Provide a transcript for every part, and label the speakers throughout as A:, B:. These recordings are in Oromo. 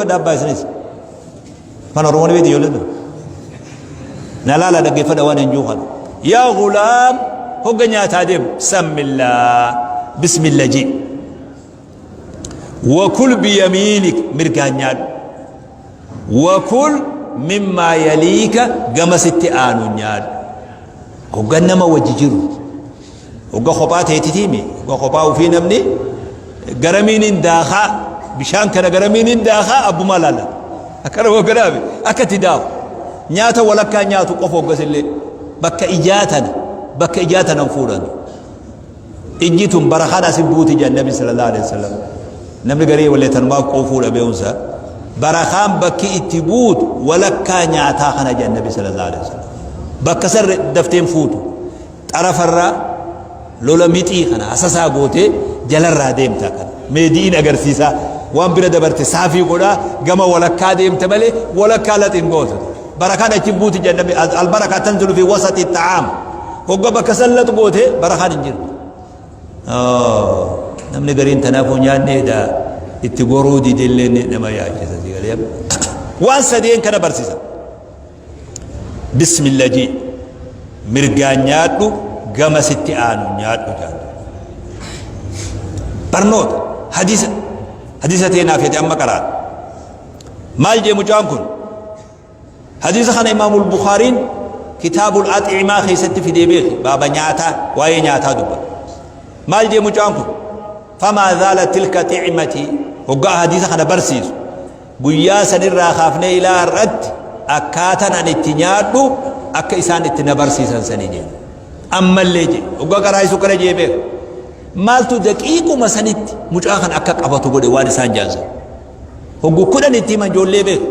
A: Dhaggeeffadha abbaa isinis. Afaan Oromoo ni beekti ijoolleen tun. Na laala dhaggeeffadha waan hin jiru kana. Yaa gulaam hogga nyaataa deemu sammillaa bismilla jee. Wakul biyamiinik mirgaan nyaadhu. Wakul mimmaa yaliika gama sitti aanu nyaadhu. Hogga nama wajji jiru hogga kophaa teetitiimi hogga kophaa ofii namni garamiin hin daakaa bishaan kana garamiin hin daakaa abbumaa laallata. Akkana hogganaafi akka itti daaku nyaata walakkaa nyaatu qofa hoggasillee bakka ijaa tana bakka ijaa tana hin fuudhan. Ijji tun barakaan asi buuti jedhan Nabi sallallahu alaihi wasallam. Namni garii wallee tanumaaf quufuu dhabeunsa. Barakaan bakki itti buutu walakkaa nyaataa kana jedhan Nabi sallallahu alaihi wasallam. Bakka san dafteen fuutu. Xarafarraa lola mixii kana hasasaa gootee jalarraa deemta kana. Meedi'iin agarsiisaa waan bira dabarte saafii godhaa gama walakkaa deemte malee walakkaa laxiin gootu. Barakaan achi buuti jedhan Nabi albarakaa tanzilu fi wasati ta'aam. Hogga bakka san lax goote barakaan hin jirtu. Namni gariin tanaafuu nyaanneedha itti goruu didellee ni nama yaachisa si galee. Waan sadeen kana barsiisa. Bismillah jee mirgaan nyaadhu gama sitti aanu nyaadhu jaadhu. Barnoota hadiisa hadiisa teenaa feete amma qaraan. Maal jee mucaan kun? Hadiisa kana Imaamul Bukhaariin kitaabul Axiimaa keessatti fidee beeki baaba nyaataa waa'ee nyaataa dubbata. Maal jee mucaan kun? Famaa zaala tilka xicmatii hoggaa hadiisa kana barsiisu guyyaa sanirraa kaafnee ilaa har'atti akkaatan ani itti nyaadhu akka isaan itti na barsiisan sanii jee. Ammallee jee hoggaa qaraa'isu kana jee beeka. Maaltu daqiiquma sanitti mucaa kan akka qabatu godhe waan isaan jaansan. Hoggu 10 itti himan ijoollee beeku.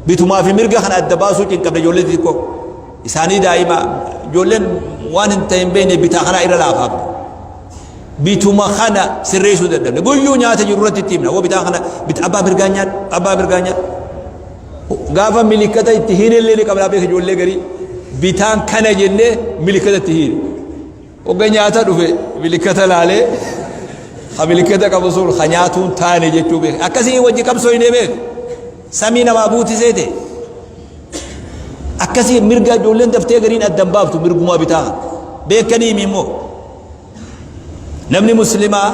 A: Bitumaa fi mirga kana adda baasuu cinqabne ijoollee xixiqqoo. Isaanii daa'ima ijoolleen waan hin ta'in beekne bitaa kanaa irra laafaaf. Bituma kana sirreessuu dadhabne. Guyyuu nyaata jiru irratti itti himna. Hoo bitaa kana bita abbaa mirgaa nyaadhu abbaa mirgaa nyaadhu. Gaafa milikkata itti hiinellee ni qabnaa beeka ijoollee garii. Bitaan kana jennee milikkata itti hiine. Hogga nyaata dhufe milikkata laalee ha milikkata qabu sun ha nyaatuun taane jechuu beeka. Akkasii wajji qabsoo hin beeku. Samii namaa buuti seete. Akkasii mirga ijoolleen daftee gariin addan baaftu mirgumaa bitaa kana. Beekanii himi immoo. Namni muslimaa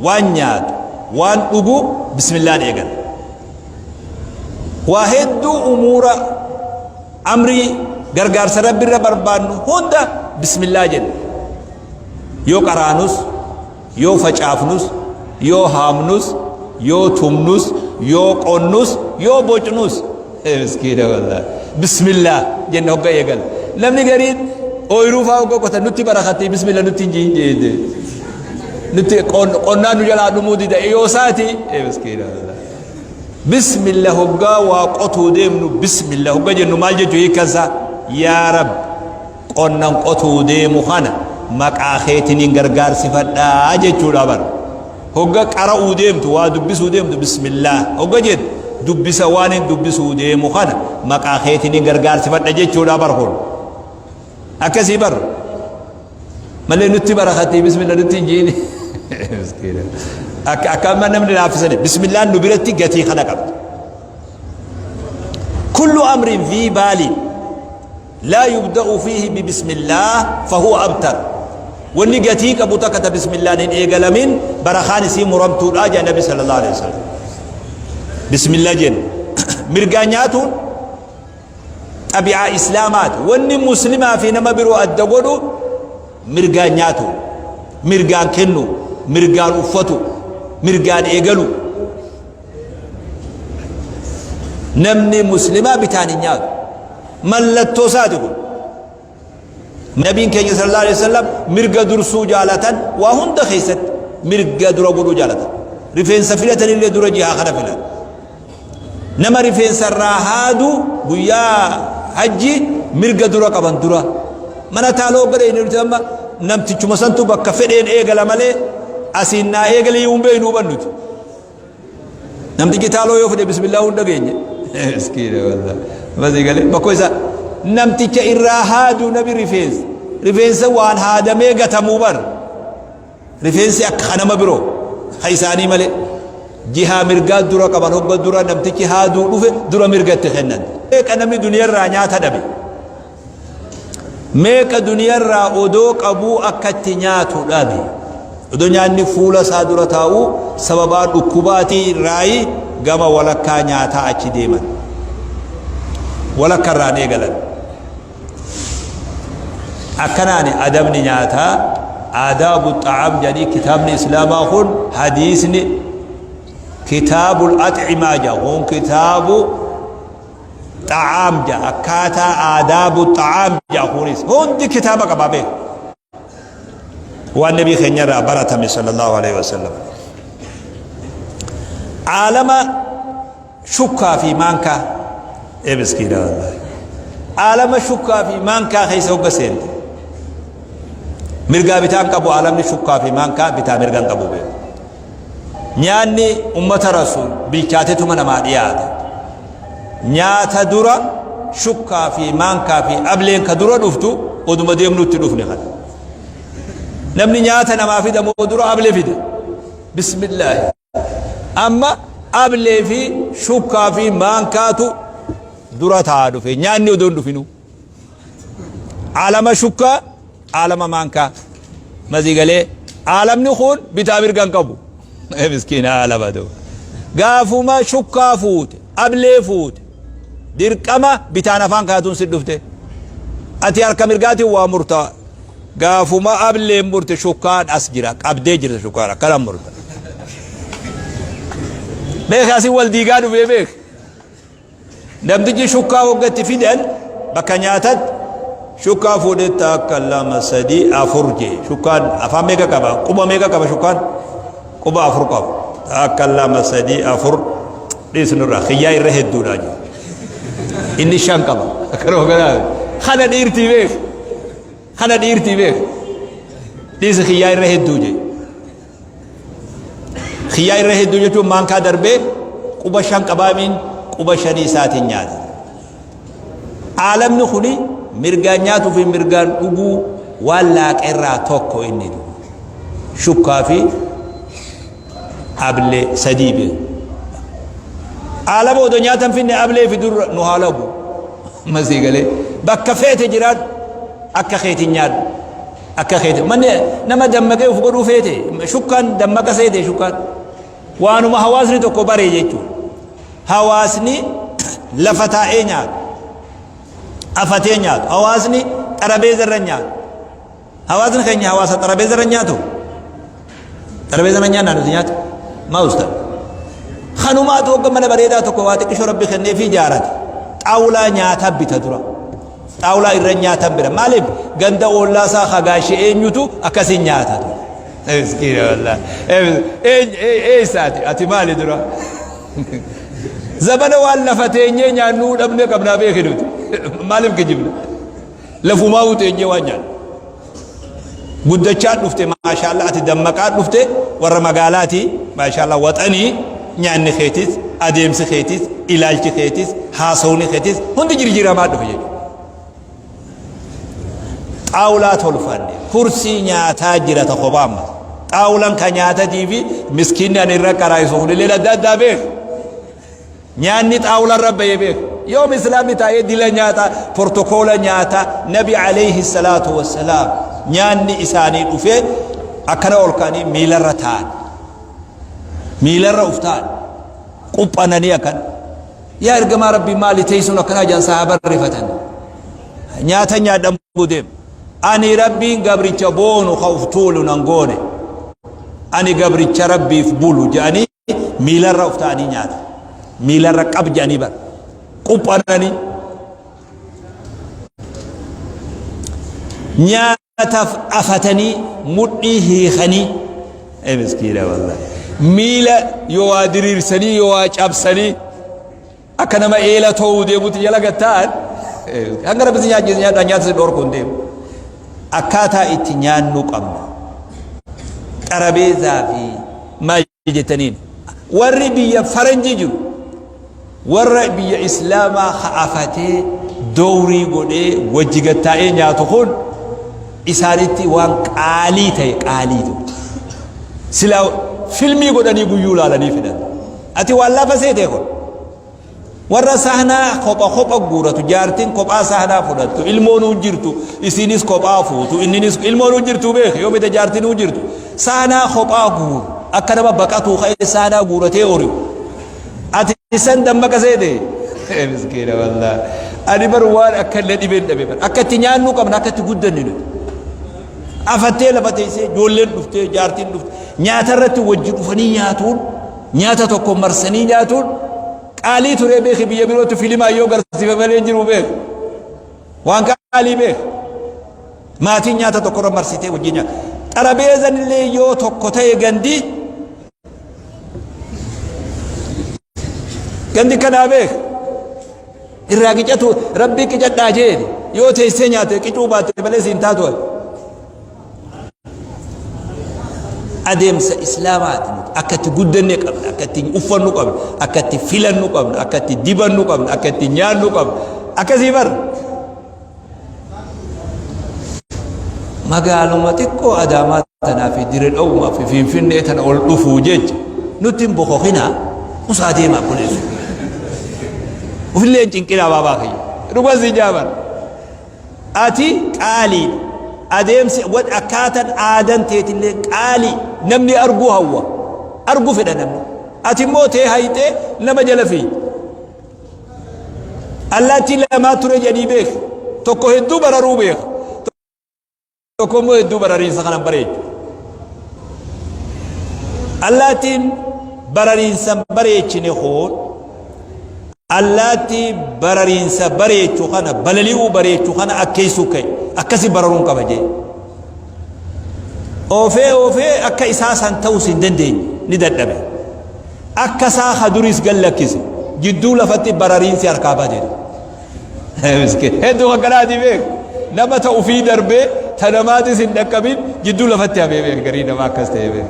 A: waan nyaatu waan dhugu bismillaan eegala. Waa hedduu umuura Amrii gargaarsa Rabbi irra barbaannu hunda bismillah jenna. Yoo qaraanus, yoo facaafnus, yoo haamnus, yoo tumnus, yoo qonnus, yoo bocnus. Miskiina wallahi. Bismillah jenna hogga eegala. Namni gariin ooyiruu faa hogga qotan nutti barakatti bismillah nutti hin jiin jee. Nutti qonnaan nu jalaa dhumuu dida yoo saati. Miskiina wallahi. Bismillah hoggaa waa qotuu deemnu bismillah hogga jennu maal jechuu hiikkan isaa yaa rabbi qonnan qotuu deemu kana maqaa keetiniin gargaarsifadhaa jechuudha bar hogga qara'uu deemtu waa dubbisuu deemtu bismillah hogga jettu dubbisa waan hin dubbisuu deemu kana maqaa keetiniin gargaarsifadha jechuudha bar kun Akkasii bar malee nutti barakatti bismillah nutti hin jiini. Miskiina. Akka akka amma namni laaffisani bismillaan nu biratti gatii kana qabdi. Kullu amrin fi baaliin laa yubda'u fiihi bi bismillah fahuwa abtar. Wanni gatii qabu takka ta bismillaan hin eegalamin barakaan isii muramtuudha jedha Nabi sallallahu alaihi wasallam. Bismillah jenna. Mirgaa nyaatuun xabi'aa islaamaati. Wanni muslimaa fi nama biroo adda godhu mirgaan nyaatu, mirgaan kennu, mirgaan uffatu, mirgaan eegalu. Namni muslimaa bitaan hin nyaatu. Mallattoo isaati kun. Nabiin keenya sallallahu alaihi wasallam mirga dursuu jaalatan waa hunda keessatti mirga dura godhuu jaalatan. Rifeensa filatan illee dura jihaa kana filan. Nama rifeensa irraa haadu guyyaa hajji mirga dura qaban dura. Mana taaloo godhe inni nuti amma namtichuma santu bakka fedheen eegala malee asiin naa eegalee hin beeknu hubannuti. Namtichi taaloo yoo fedhe bismillah hin dhageenye. Miskiina wallah. Masii galee bakko isa namticha irraa haadu nabi rifeensa. Rifeensa waan haadamee gatamuu bar. Rifeensi akka kanama biroo ka isaanii malee. Jihaa mirgaa dura qaban hogga dura namtichi haaduu dhufe dura mirga itti kennan. Meeqa namni duniyarraa nyaata dhabe? Meeqa duniyarraa odoo qabuu akka itti nyaatu dhabe? Odoo nyaanni fuula isaa dura taa'uu sababaa dhukkubaatii irraayi gama walakkaa nyaataa achi deeman. Walakka irraan eegalan. Akkanaani adabni nyaataa aadaabu xa'aam jedhanii kitaabni islaamaa kun hadiisni kitaabul axcimaa jedha kun kitaabu xa'aam jedha akkaataa aadaabu xa'aam jedha kunis hundi kitaaba qabaa beeku waan nabii keenya irraa baratame sallallahu alaihi wasallam aalama Shukkaa fi maankaa ee miskiina wallaahi. Aalama shukkaa fi maankaa keessa hogga seente. Mirgaa bitaan qabu aalamni shukkaa fi maankaa bitaa mirgan qabu beeku. Nyaanni ummata rasuul bilchaatetuma namaa dhiyaata. Nyaata dura shukkaa fi maankaa fi ableen ka dura dhuftu oduma deemnutti dhufne kana. Namni nyaata namaa fida moo dura ablee fida? Bismillaahi. Amma ablee fi shukkaa fi maankaatu dura taa'aa dhufe. Nyaanni odoo hin dhufinuu. Aalama shukkaa, aalama maankaa. Masii galee aalamni kun bitaa mirga hin qabu. Miskiina aalama ta'u. Gaafuma shukkaa fuute, ablee fuute, dirqama bitaan afaan kaatuun si dhufte. Ati harka mirgaatiin waa murtaa. Gaafuma ableen murte shukkaan as jira qabdee jirta shukkaan akkana murta. Beek asin wal diigaa dhufee beek. Namtichi shukkaa hoggatti fidan bakka nyaatatti shukkaa fuudhee takka lama sadii afur jee shukkaan afaan meeqa qaba quba meeqa qaba shukkaan quba afur qaba takka lama sadii afur dhiisnurraa kiyyaa irra hedduudha jee inni shan qaba akkana hogganaa kana dhiirtii beek. Kana dhiirtii beek. Dhiisi kiyyaa irra hedduu jee. Kiyyaa irra hedduu jechuun maankaa darbee quba shan qabaamiin quba shanii isaatiin nyaata. Aalamni kuni mirgaan nyaatuu fi mirgaan dhuguu waan laaqerraa tokko inni dhugu. Shukkaa fi ablee sadii beeku. Aalama odoo nyaatan finne ablee fi durra nu haa lagu. Masii galee bakka feete jiraadhu akka keetiin nyaadhu. Akka keeti manni nama dammaqee of godhuu feete shukkaan dammaqa seete shukkaan waanuma hawaasni tokko bare jechuudha. Hawaasni lafa taa'ee nyaatu afatee nyaatu hawaasni xarabeeza irra nyaatu. Hawaasni keenya hawaasa xarabeeza irra nyaatu? Xarabeeza irra nyaannaa nuti nyaata? Maa usta? Kanumaatu hogga mana bareedaa tokko waa xiqqishoo rabbi kennee fi ijaarate. Xaawulaa nyaataa bita dura. Xaawulaa irra nyaatan bira. Maaliif ganda oollaa isaa hagaashee eenyutu akkasiin nyaata ture. Miskiina wallaahi. Eessaati ati maali dura? Zabana waan lafa teenyee nyaannuu dhabnee qabnaa beeki nuti. Maaliif kijibna? Lafumaa teenyee waan nyaannu. Guddachaa dhufte maashaallah ati dammaqaa dhufte warra magaalaati maashaallah waxanii nyaanni keetis adeemsi keetis ilaalchi keetis haasawni keetis hundi jirjiiramaa dhufe jechuudha. Xaawulaa tolfanne kursii nyaataa jira tokko baamma. Xaawulaan ka nyaatatii fi miskiinni ani irra qaraa'isu kunillee adda addaa beeku. Nyaanni xaawula irra bahee beeka. Yoom islaamni taa'ee dila nyaata, portokoola nyaata, nabi alayhi salaatu wassalaam nyaanni isaanii dhufee akkana ol ka'anii miilarra taa'an. Miilarra uf taa'an. Quphananii akkana. Yaa ergamaa rabbii maali teessuun akkanaa jedhan sahaaba rifatan. Nyaata nyaadhan deem. Ani rabbiin gabricha boonu ka uf tuulu nan goone. Ani gabricha rabbiif bulu jedhanii miilarra of ta'anii nyaata. Miilarra qab jedhanii bara. Quphananii. Nyaataaf afatanii mudhii hiikanii. Ee miskiina wallahi. Miila yoo waa diriirsanii yoo waa cabsanii akka nama eela too'uu deemutti jala gad taa'an hanga rabbi si nyaachise nyaadhaa nyaata si dhorku hin deemu. Akkaataa itti nyaannu qabna. Xarabeezaa fi maal jettaniin warri biyya faranjii jiru warra biyya islaamaa ka'afatee dowrii godhee wajji gattaa'ee nyaatu kun isaanitti waan qaalii ta'e qaalii ta'e. Silaa filmii godhanii guyyuu laalanii fedhan. Ati waan lafa seete kun. Warra sahnaa kopha kopha guuratu, jaartiin kophaa sahnaa fudhattu, ilmoonuu jirtu, isiinis kophaa fuutu, inninis ilmoonuu jirtu beek, yoo bite jaartinuu jirtu. Sahnaa kophaa guuru, akka nama baqatuu ka'ee sahnaa guuratee horiu. Ati san dammaqa seete? Miskiina wallah. Ani bar waan akka illee dhibeen dhabe bar. Akka itti nyaannuu qabna, akka itti guddanne nuti. Afattee lafa teessee ijoolleen dhuftee jaartiin dhuftee nyaata irratti wajji dhufanii nyaatuun nyaata tokko marsanii nyaatuun qaalii turee beeki biyya birootti filimaa yoo garsiife malee hin jiru beeki. Waan qaalii beeki. Maatiin nyaata tokko irra marsitee wajjin nyaata. Xarabeezan illee yoo tokko ta'e gandi gandi kanaa beek irraa qicatu rabbii qicadhaa jeen yoo teessee nyaate qicuu baatte malee siin taatu ati. Adeemsa islaamaati nuti akka itti guddanne qabna akka itti uffannu qabna akka itti filannu qabna akka itti dibannu qabna akka itti nyaannu qabna akkasii bar Magaaluma xiqqoo Adaamaa tanaa fi Dire Dhawumaa fi Finfinnee tana ol dhufuu jecha nutti hin bokokinaa usaa deemaa kunis. Ofillee hin cinqinaa baabaa kiyya. Dhuga si jaaban. Ati qaaliidha. Adeemsi akkaataan aadan teetillee qaalii namni arguu hawwa. Arguu fedha namni. Ati immoo tee hayxee nama jala fiigdi. Allaattii lamaa ture jedhii beek. Tokko hedduu bararuu beeka. Tokko immoo hedduu barariinsa kana hin bareechu. Allaattiin barariinsa hin bareechine kun allaattii barariinsa bareechu kana balali'uu bareechu kana akkeessuu ka'e akkasi bararuun qaba jee. Oofee oofee akka isaa san ta'us hin dandeenye ni dadhabe. Akka isaa ka duriis gad lakkise. Jidduu lafatti barariinsi harkaa bade. Miskiin. Hedduu akkanaati beek. Nama ta ufii darbee ta namaatis hin dhaqqabin jidduu lafatti hafee beek garii nama akkas ta'e beek.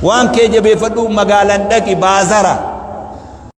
A: Waan kee jabeeffadhu magaalaan dhaqi baazara.